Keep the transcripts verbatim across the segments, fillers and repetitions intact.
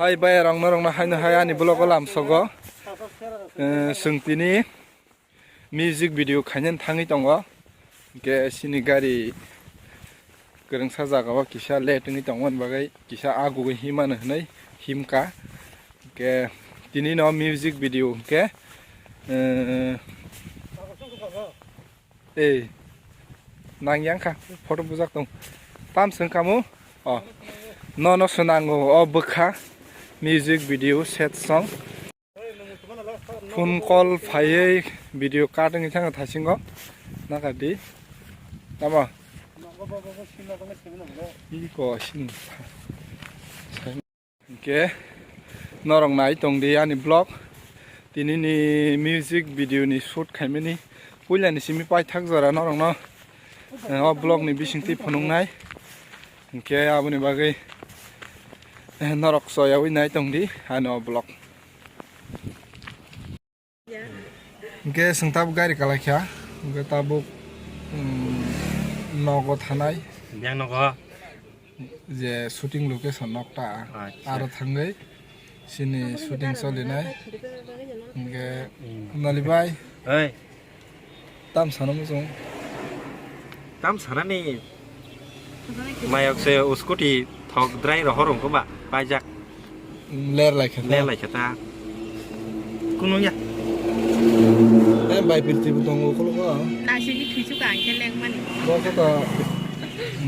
Hai bai rok norok no haino hai ani vlog o lamsogo. Eh, chwng tini music video khainani thangwi tongo. Hwnkhe chini gari kwrwngsa jaga o kisa late wngwi tongmani bagwi kisa agugwi himano hwnwi himkha. Hwnkhe tini no music video hwnkhe, eh, Ei, nang yang kha, photo bujak tong. Tam swng kamu? Oh. No, no, swnango, o bwkha. Music video, set song. Phone call phaiwi video cutting thang thasingo. Nakadi. Tamo? Iko sin. Hwnkhe norok nai tongdi ani vlog. Tinini music video ni shoot khaimani puilani simi paithak jora norokno, eh, o vlog ni bisingtwi phunuknai. Hwnkhe aboni bagwi, eh, norok soyawi nai tongdi ani o vlog. Hwnkhe chwng tabuk gari kalaikha, hwnkhe tabuk, um, nogo thanai. Biyang nogo. Je shooting location nokta, acha, aro thangwi chini shooting cholinai. Hwnkhe, hmm, Nali bai. Oi. Tam sana muchung. Tam sana ni. Mayok se scooty thok drai rohor wngkha ba, paijak. Ler lai kha ta. Ler lai kha ta. Kunu ya. Eh, bai pilti bu tongo kholo ko. Nasi ni thuisu ka angke leng mani. Bo ko to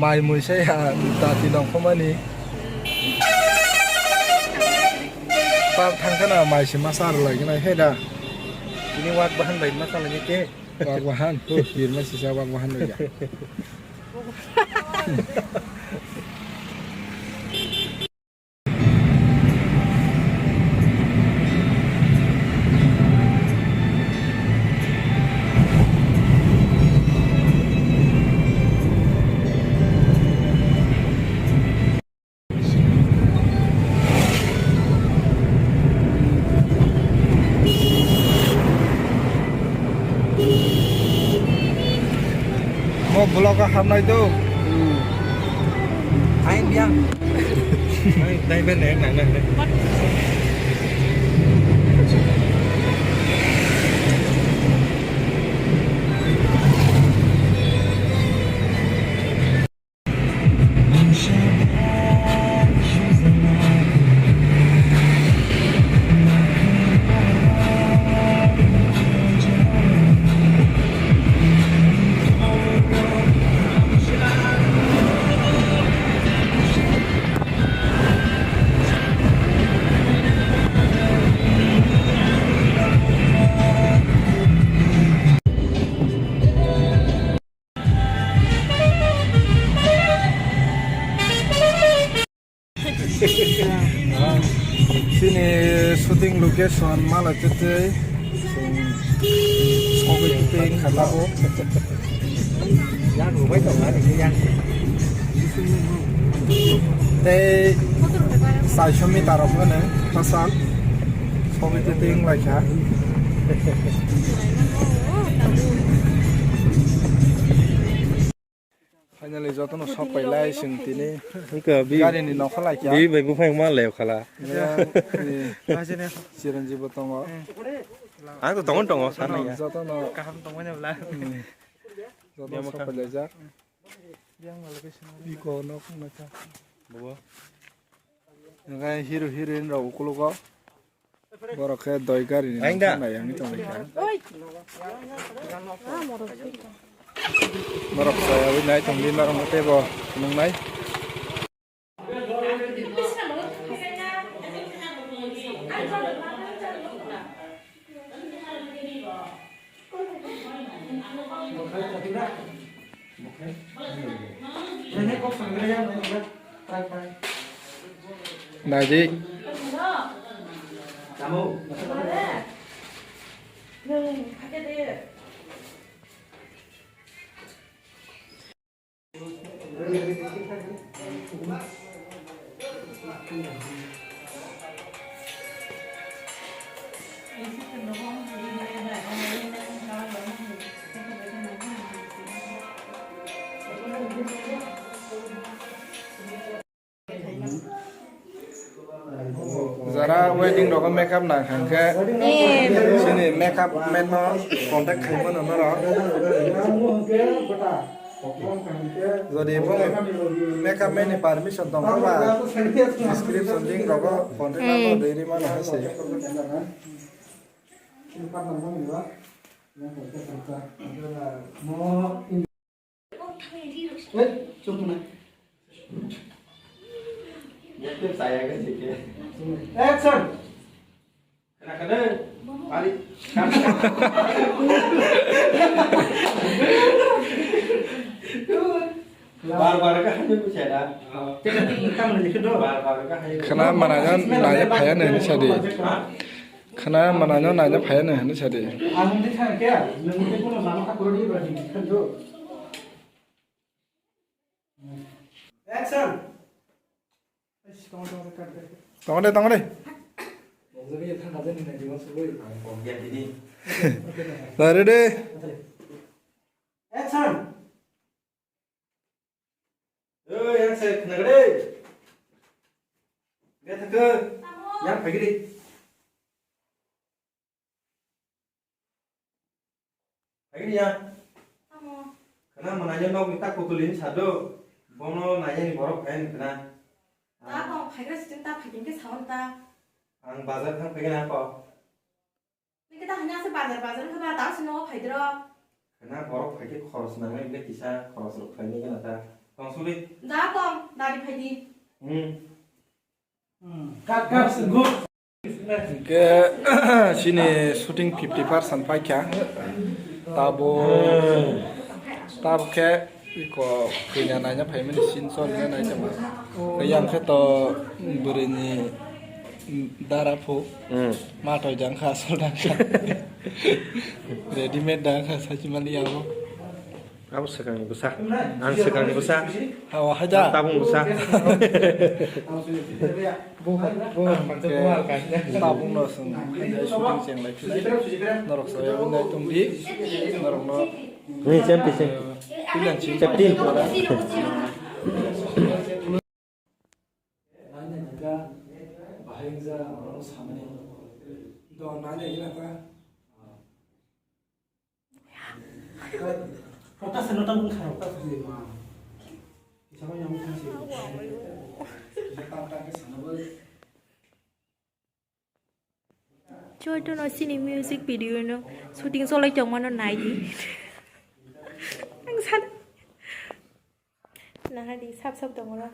mai mui sai ha dati dong kho mani. Par thang kana mai se masa ro lai gina he da. Ini wak bahan bai masa lagi ke. Wak bahan, tuh, pirma sisa wak bahan lagi. Mo vlog o hamnai do. Hai biang. Hai, dai ben dai nang nang. Chini shooting location Malai Tetei. Sogwi Tetei wngkha tabuk. Tei chaisho meter rok hwnwi thasal. Sogwi Tetei wnglaikha. Finally, jotono sok pailai chwng tini. Wngkha bi, gari ni nokha laikha. Bi bai buphang ma leo khala. Yang, eh, Chiranjeev bo tongo. Ang to tongo, tongo, sana ya. Jotono kaham tongmani bla. Hmm. Jotono sok pailaijak. Biko nok nacha. Bobo. Hingke hero heroine rok ukologo. Borok khe doi gari ni nang thang nai wngwi tongwi kha. Borok chayawi nai tongdi, norok tei bo nungnai. Naidi. Wedding rogo makeup nang hangkhe sini makeup man no contact khaimano norok. Jodi bo makeup man ni permission tongkha ba description link rogo contact number dei rimano hai se. Action. Bar bar ka hani buchai da. Bar bar ka hani. Khna mana jan nai phaya ne ni sadi. Khna mana jan nai phaya ne ni sadi. Action. Tongo de, tongo de. Ready? Action. Oi, yang se khna gede. Gede ke. Yang pagi di. Pagi di ya. Tamo. Khna mana ya nok ni tak putulin sado. Bono naya ni borok kain khna. Ta tong phaigra siting ta phaiting ke saon ta. Ang bazar thang phaigen apa. Nini kita hanya se bazar bazar ke ba ta sino phaidro. Khna borok phaike khoros nangnai bile kisa khoros rok khlainai gana ta. Tong suli. Da tong dari phaidi. Hmm. Cut, cut, good. Hingke chini shooting fifty percent paikha. Tabo, tabo khe iko kanya naina phaimani scene choli na naitongma. Yang khe to bwrwini dara phu. Hmm. Ma toi dang kha, sol dang kha. Readymade dang kha, sachi mali abo. Abo swkangni bwsa. Ang swkangni bwsa. Hawa haja. Tabung bwsa. Tabung no swng shooting cheng lai philai. Norok sawi nai tong di. Norok no. Ni champion. Pilan chim. Captain. Nai nai kha bahai wngja, ano samani. Do nai nai kha. Rota se nota mung kha rota se ma. Kisa ma yang kha se. Tam tam ke sana bo. Joy to no sini music video no shooting cholai tongmano nai di. Ang san. Nahadi sap sap tongo.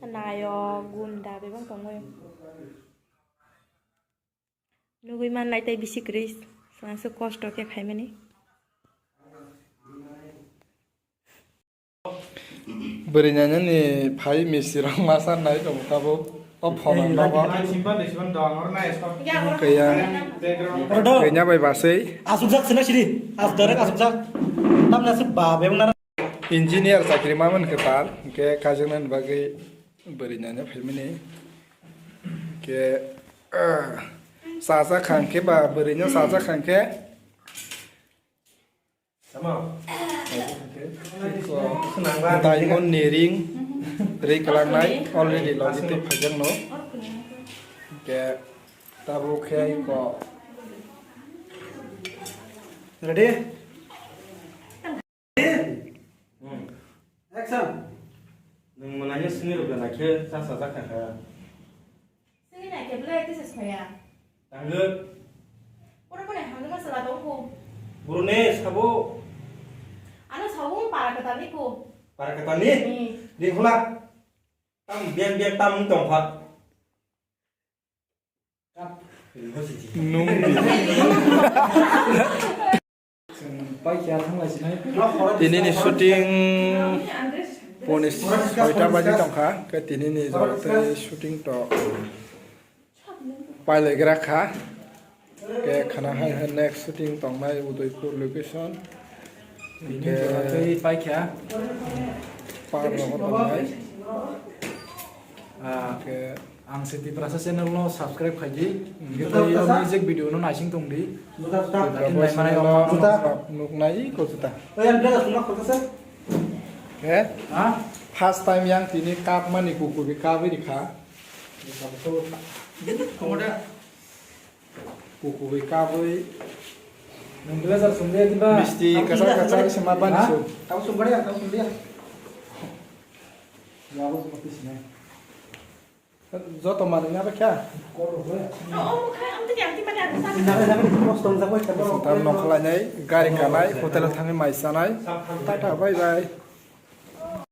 Nayok gunda bebak tongo. Nugui man lai tai bisi kwrwi swngsa kosto khe phaimani. Bwrwi nanya ni phai misti rok masa nai tongo tabuk. O phone no bo. Kaya. Kanya bai basai. Asukjak sina siri. As direct asukjak. Tamna se ba bebak na. Engineer chakri ma man kwtal, hingke kaijaknani bagwi bwrwi nanya phaimani. Hingke, ah, chacha khang khe ba bwrwino chacha khang khe. Diamond ni ring, ring kwlangnai already logi twi phaijakno. Hingke tabuk khe ko. Ready? Hmm. Action. Nwng mwnai no simi rwgwlai khe cha cha jakha kha. Simi nai khe belai tisa soya. Tangwi. Oro boni hamjwkma chwla tong kho. Boro ne sabo. Ano sabo para kwtal ni kho. Para kwtal ni? Hmm. Di khula. Tam biang biang tam tong kha. Nung di. Tini ni shooting poni soita baji tongkha, ke tini ni jora tei shooting to pailegra kha, ke khana hai hai next shooting tongnai Udaipur location. Tini jora tei paikha. Par rogo tongnai. Ah, ke ang se Tiprasa channel no subscribe khaidi. Hingke tei o music video no naising tongdi. Tiprasa channel no nuknai ko juta. Oyan bela suma kota sa. Eh? Ha? First time yang tini cup mani kukubi kabwi rikha. Kukubi kabwi. Nung blazer sumde diba? Misti kasar kasar sima bani su. Tau sumgade ya, tau sumde ya. Ya, bos mati sini. Joto manwi na ba kya? Tam nokhlainai, gari kanai, hotel thangwi mai chanai. Tata, bye bye.